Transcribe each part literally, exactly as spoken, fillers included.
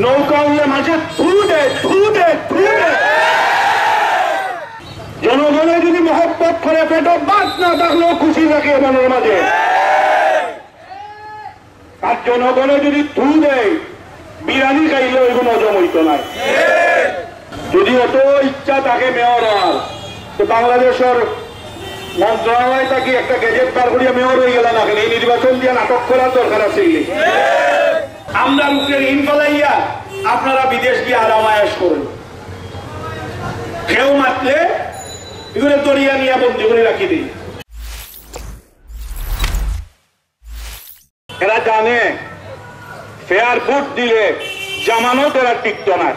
নৌকা উল্লে মাঝে থু দে, থু দে, থু দে। জনগণে যদি মহব্বত করে, পেটো ভাত না থাকলেও খুশি থাকে এ মনের মাঝে। আর জনগণে যদি থু দেয়, বিরিয়ানি খাইলে ওই কোনো হজম হইতো না। যদি অত ইচ্ছা থাকে মেয়র হওয়ার, তো বাংলাদেশের মন্ত্রণালয় থাকি একটা গেজেট বার করিয়া মেয়র হয়ে গেল না কেন? এই নির্বাচন দিয়া নাটক করার দরকার আছে নি? আমরা উপরে ঋণ ফালাইয়া আপনারা বিদেশ গিয়া আরাম আয়েশ করুন। কেউ মাতলে এগুলো দরিয়া নিয়ে বন্দি করে রাখি দিই। এরা জানে ফেয়ার ভোট দিলে জামানত এরা টিকতো না।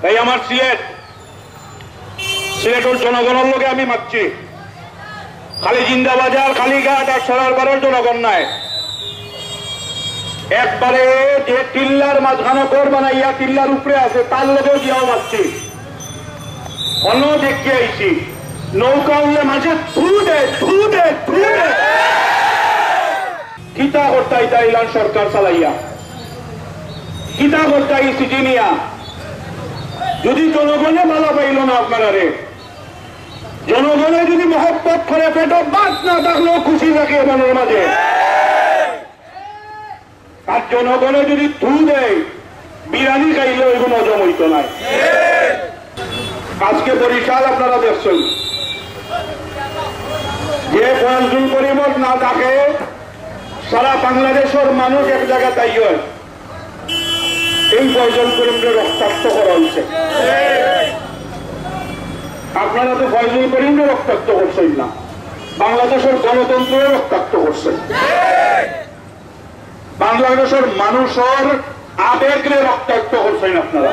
তাই আমার সিলেট, সিলেটের জনগণের লগে আমি মাতছি, খালি জিন্দাবাজার, কালীঘাট আর সরারপাড়ের জনগণ নাই, একবারে যে টিল্লার মাঝখানো ঘর বানাইয়া টিল্লার উপরে আছে, তার লগেও গিয়াও মাতছি। অন্য দেখতে আইছি, নৌকা উল্লে মাঝে থু দে, থু দে, থু দে। কিতা করতা ইতা ইলান সরকার চালাইয়া? কিতা করতা ই সিটি নিয়া? যদি জনগণে ভালা পাইল না আপনারারে, জনগণে যদি মহব্বত করে, পেটো ভাত না থাকলেও খুশি থাকে এ মনের মাঝে। আর জনগণে যদি থু দেয়, বিরিয়ানি খাইলে ওই কোনো হজম হইতো না। আজকে বরিশাল আপনারা দেখছেন, যে ফয়জুল করিমর না ডাকে সারা বাংলাদেশের মানুষ এক জায়গায় তাই হয়। এই ফয়জুল করিমরে রক্তাক্ত করা হয়েছে। আপনারা তো ফয়জুল করিমরে রক্তাক্ত করছেন না, বাংলাদেশের গণতন্ত্ররে রক্তাক্ত করছেন। বাংলাদেশের মানুষের আবেগরে রক্তাক্ত করছেন আপনারা।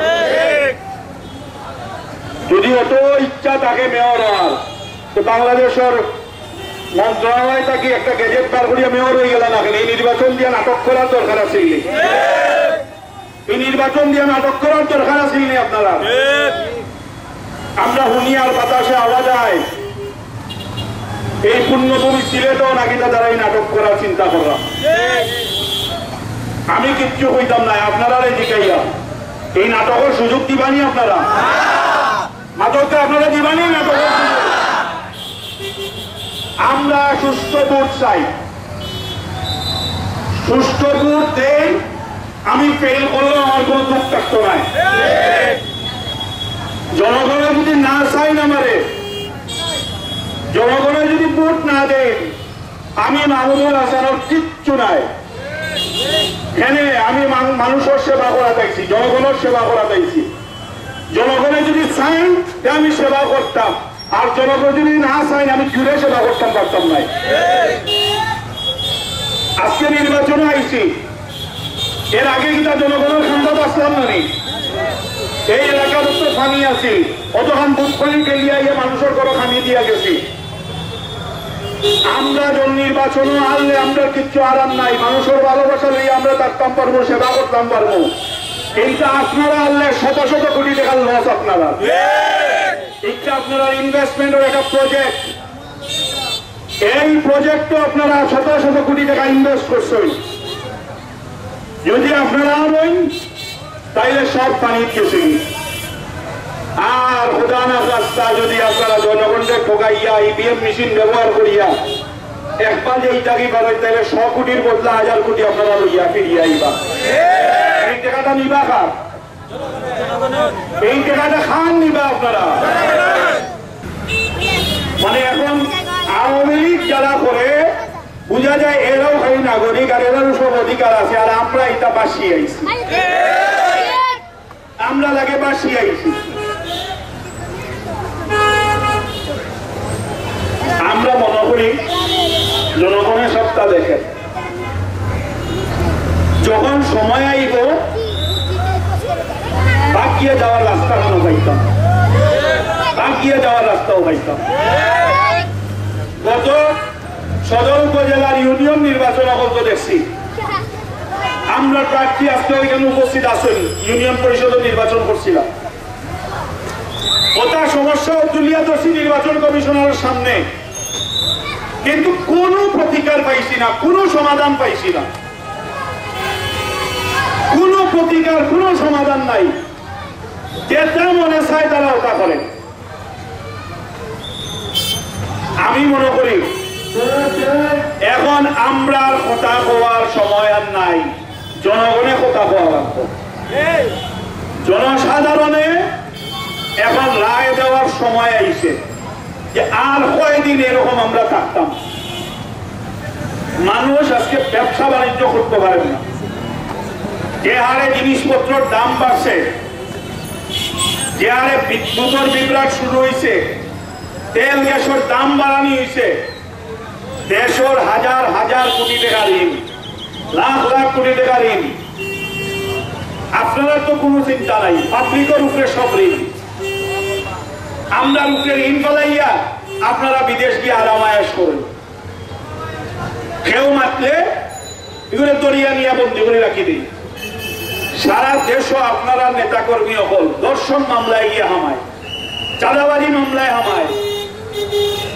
যদি অত ইচ্ছা থাকে মেয়র হওয়ার, তো বাংলাদেশের মন্ত্রণালয় থাকি একটা গেজেট বার করিয়া মেয়র হয়ে গেল না কেন? এই নির্বাচন দিয়া নাটক করার দরকার আছে নি? এই নির্বাচন দিয়া নাটক করার দরকার আছে নি আপনারা? আমরা হুনিয়ার বাতাসে আওয়াজ আয়, এই পুণ্যভূমি সিলেটও নাকি তা তারা এই নাটক করার চিন্তা করলাম। আমি কিচ্ছু কইতাম না, আপনারারে জিকাইয়া এই নাটকের সুযোগ দিবানি আপনারা? নাটকটা আপনারা দিবানি নাটকের সুযোগ? আমরা সুষ্ঠু ভোট চাই, সুষ্ঠু ভোট দেই। আমি ফেল করলেও আমার কোনো দুঃখ থাকতো নাই। জনগণে যদি না চাইন আমারে, জনগণে যদি ভোট না দেন, আমি মাহমুদুল হাসানের কিচ্ছু নাই। এখানে আমি মান-, মানুষের সেবা করা চাইছি, জনগণের সেবা করা চাইছি। জনগণে যদি চাইন, তে আমি সেবা করতাম। আর জনগণ যদি না চাইন, আমি জুড়ে সেবা করতাম পারতাম নাই। আজকে নির্বাচনে আইছি, এর আগে কিতা জনগণের খান্দাত আসলাম না নি? এই এলাকার তো পানি আছে, অতখান বুক পানি ঠেলিয়া ইয়ে মানুষের ঘরো পানি দিয়া গেছি। আমরা জন নির্বাচনে আনলে আমরা কিচ্ছু আরাম নাই, মানুষের ভালোবাসা লইয়া আমরা থাকতাম পারবো, সেবা করতাম পারবো। কিন্তু আপনারা আনলে শত শত কোটি টাকার লস আপনারা। ইটা আপনারা ইনভেস্টমেন্টের একটা প্রজেক্ট, এই প্রজেক্টে আপনারা শত শত কোটি টাকা ইনভেস্ট করছেন। যদি আপনারা রইন, তাইলে সব পানি গেছে। আর খোদা না খাস্তা যদি আপনারা জনগণকে ঠকাইয়া ইভিএম মেশিন ব্যবহার করিয়া একবার যে ইটাকি পারেন, তাহলে শ কোটির বদলা হাজার কোটি আপনারা লইয়া ফিরিয়া আইবা। এই টাকাটা নিবা কার? এই টাকাটা কার নিবা আপনারা? মানে এখন আওয়ামী লীগ যারা করে, বুঝা যায় এরাও খালি নাগরিক আর এরারও সব অধিকার আছে, আর আমরা এটা বাসি আইছি, আমরা লাগে বাসি আইছি। আমরা মনে করি জনগণের সত্তা দেখে, যখন সময় আইব, বাগিয়ে যাওয়ার রাস্তা কেন পাইতাম, বাগিয়ে যাওয়ার রাস্তাও পাইতাম। গত সদর উপজেলার ইউনিয়ন নির্বাচন অকল তো দেখছি, আমরা প্রার্থী আজকে ওইখানে উপস্থিত আছেন, ইউনিয়ন পরিষদের নির্বাচন করছিলাম। ওটা সমস্যা তুলিয়া ধরছি নির্বাচন কমিশনারের সামনে, কিন্তু কোনো প্রতিকার পাইছি না, কোনো সমাধান পাইছি না। কোনো প্রতিকার, কোনো সমাধান নাই। যেটা মনে চায় তারা ওটা করে। আমি মনে করি এখন আমরার কথা কওয়ার সময় আর নাই, জনগণে কথা কওয়া লাগবো। জনসাধারণে এখন রায় দেওয়ার সময় আইছে যে আর কয়দিন এরকম আমরা থাকতাম। মানুষ আজকে ব্যবসা বাণিজ্য করতে পারেন না, যে হারে জিনিসপত্রের দাম বাড়ছে, যে হারে বিদ্যুতের বিভ্রাট শুরু হয়েছে, তেল গ্যাসের দাম বাড়ানি হয়েছে, দেশের হাজার হাজার কোটি টাকা ঋণ, লাখ লাখ কোটি টাকা ঋণ। আপনারা তো কোনো চিন্তা নাই, পাবলিকের উপরে সব ঋণ। আমরার উপরে ঋণ ফালাইয়া আপনারা বিদেশ গিয়া আরাম আয়েশ করেন। কেউ মাতলে এগুলো দরিয়া নিয়ে বন্দি করে রাখি দিই। সারা দেশও আপনারা নেতাকর্মী অকল ধর্ষণ মামলায় গিয়ে হামায়, চাঁদাবাজি মামলায় হামায়,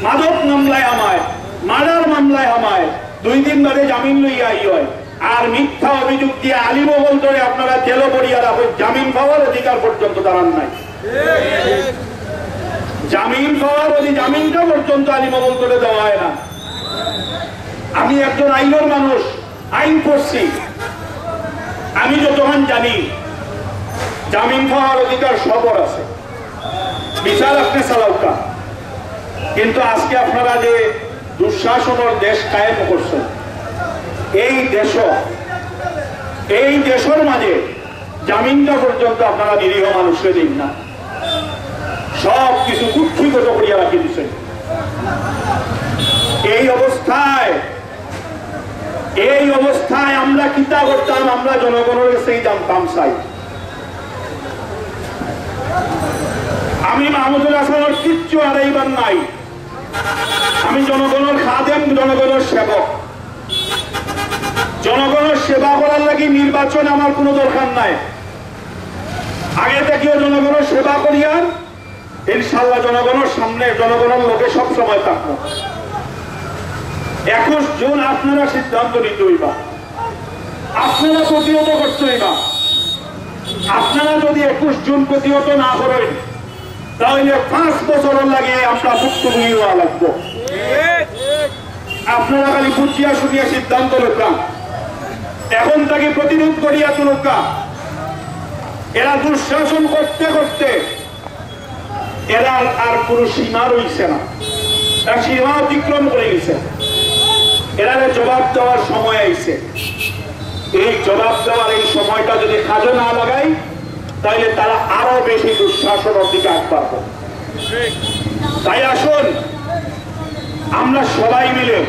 মাদক মামলায় হামায়, মার্ডার মামলায় হামায়, দুই দিন বাদে জামিন লইয়া আই হয়। আর মিথ্যা অভিযোগ দিয়ে আলী মহল ধরে আপনারা জেলও পড়িয়া রাখেন, জামিন পাওয়ার অধিকার পর্যন্ত তারার নাই। জামিন পাওয়ার অধি-, জামিনটা পর্যন্ত আলী মহল ধরে দেওয়া হয় না। আমি একজন আইনের মানুষ, আইন পড়ছি, আমি যতক্ষণ জানি জামিন পাওয়ার অধিকার সবার আছে, বিচার আপনি চালাউকা। কিন্তু আজকে আপনারা যে দুঃশাসনের দেশ কায়েম করছেন, এই দেশ, এই দেশের মাঝে জামিনটা পর্যন্ত আপনারা নিরীহ মানুষকে দিন না, সব কিছু কুক্ষিগত করিয়া রাখি দিচ্ছেন। এই অবস্থায়, এই অবস্থায় আমরা কিতা করতাম? আমরা জনগণের কাছেই জানতাম চাই। আমি মাহমুদুল হাসানের কিচ্ছু হারাইবার নাই। আমি জনগণের খাদেম, জনগণের সেবক। জনগণের সেবা করার লাগি নির্বাচন আমার কোনো দরকার নাই। আগে থাকিও জনগণের সেবা করিয়ার ইনশাল্লাহ জনগণের সামনে, জনগণের লগে সব সময় থাকবো। একুশ জুন আপনারা সিদ্ধান্ত নিতে হইবা, আপনারা প্রতিহত করতে হইবা। আপনারা যদি একুশ জুন প্রতিহত না করেন, তাহলে পাঁচ বছরের লাগে আমরা ভুক্তভোগী হওয়া লাগবো। আপনারা খালি বুঝিয়া শুনিয়া সিদ্ধান্ত নেবা, এখন তাকে প্রতিরোধ করিয়া তুলুকা। এরা দুঃশাসন করতে করতে এরা আর, আর কোনো সীমা রইছে না, তার সীমা অতিক্রম করে গেছে। এরারে জবাব দেওয়ার সময় আইছে। এই জবাব দেওয়ার এই সময়টা যদি কাজে না লাগাই, তাহলে তারা আরো বেশি দুঃশাসনের দিকে আগ বাড়বে। তাই আসুন, আমরা সবাই মিলে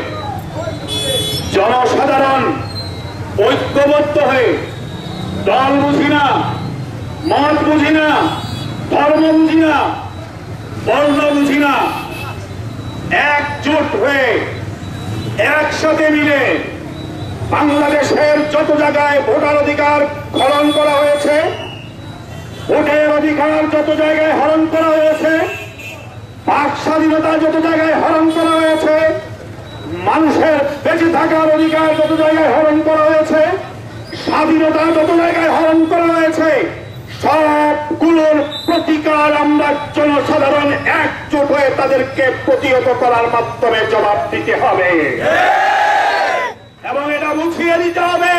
জনসাধারণ ঐক্যবদ্ধ হয়ে, দল বুঝি না, মত বুঝি না, ধর্ম বুঝি না, বর্ণ বুঝি না, একজোট হয়ে একসাথে মিলে বাংলাদেশের যত জায়গায় ভোটার অধিকার হরণ করা হয়েছে, ভোটের অধিকার যত জায়গায় হরণ করা হয়েছে, বাক স্বাধীনতা যত জায়গায় হরণ করা হয়েছে, মানুষের বেঁচে থাকার অধিকার যত জায়গায় হরণ করা হয়েছে, স্বাধীনতা যত জায়গায় হরণ করা হয়েছে, সবগুলোর প্রতিকার আমরা জনসাধারণ একজোট হয়ে তাদেরকে প্রতিহত করার মাধ্যমে জবাব দিতে হবে এবং এটা বুঝিয়ে দিতে হবে।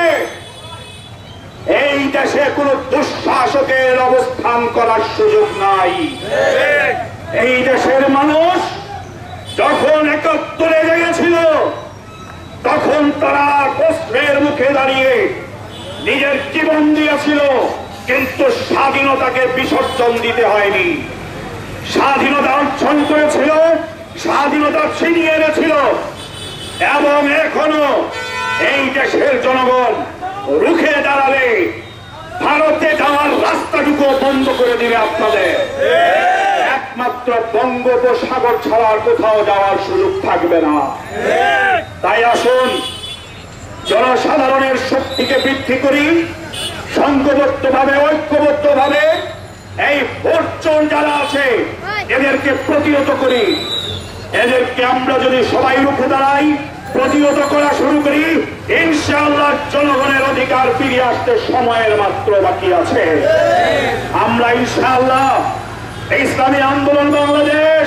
এই দেশে কোনো দুঃশাসকের অবস্থান করার সুযোগ নাই। এই দেশের মানুষ যখন একাত্তরে জেগেছিল, তখন তারা প্রশ্নের মুখে দাঁড়িয়ে নিজের জীবন দিয়েছিল, কিন্তু স্বাধীনতাকে বিসর্জন দিতে হয়নি। স্বাধীনতা অর্জন করেছিল, স্বাধীনতা ছিনিয়ে এনেছিল, এবং এখনো এই দেশের জনগণ রুখে দাঁড়ালে ভারতে যাওয়ার রাস্তাটুকু বন্ধ করে দিবে আপনাদের। একমাত্র বঙ্গোপসাগর ছাড়া আর কোথাও যাওয়ার সুযোগ থাকবে না। তাই আসুন, জনসাধারণের শক্তিকে বৃদ্ধি করি, সংঘবদ্ধভাবে, ঐক্যবদ্ধভাবে এই ভোট চোর যারা আছে, এদেরকে প্রতিহত করি। এদেরকে আমরা যদি সবাই রুখে দাঁড়াই, প্রতিহত করা শুরু করি, ইনশাআল্লাহ জনগণের অধিকার ফিরে আসতে সময়ের মাত্র বাকি আছে। আমরা ইনশাআল্লাহ ইসলামী আন্দোলন বাংলাদেশ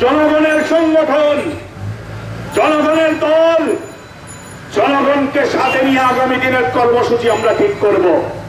জনগণের সংগঠন, জনগণের দল, জনগণকে সাথে নিয়ে আগামী দিনের কর্মসূচি আমরা ঠিক করব।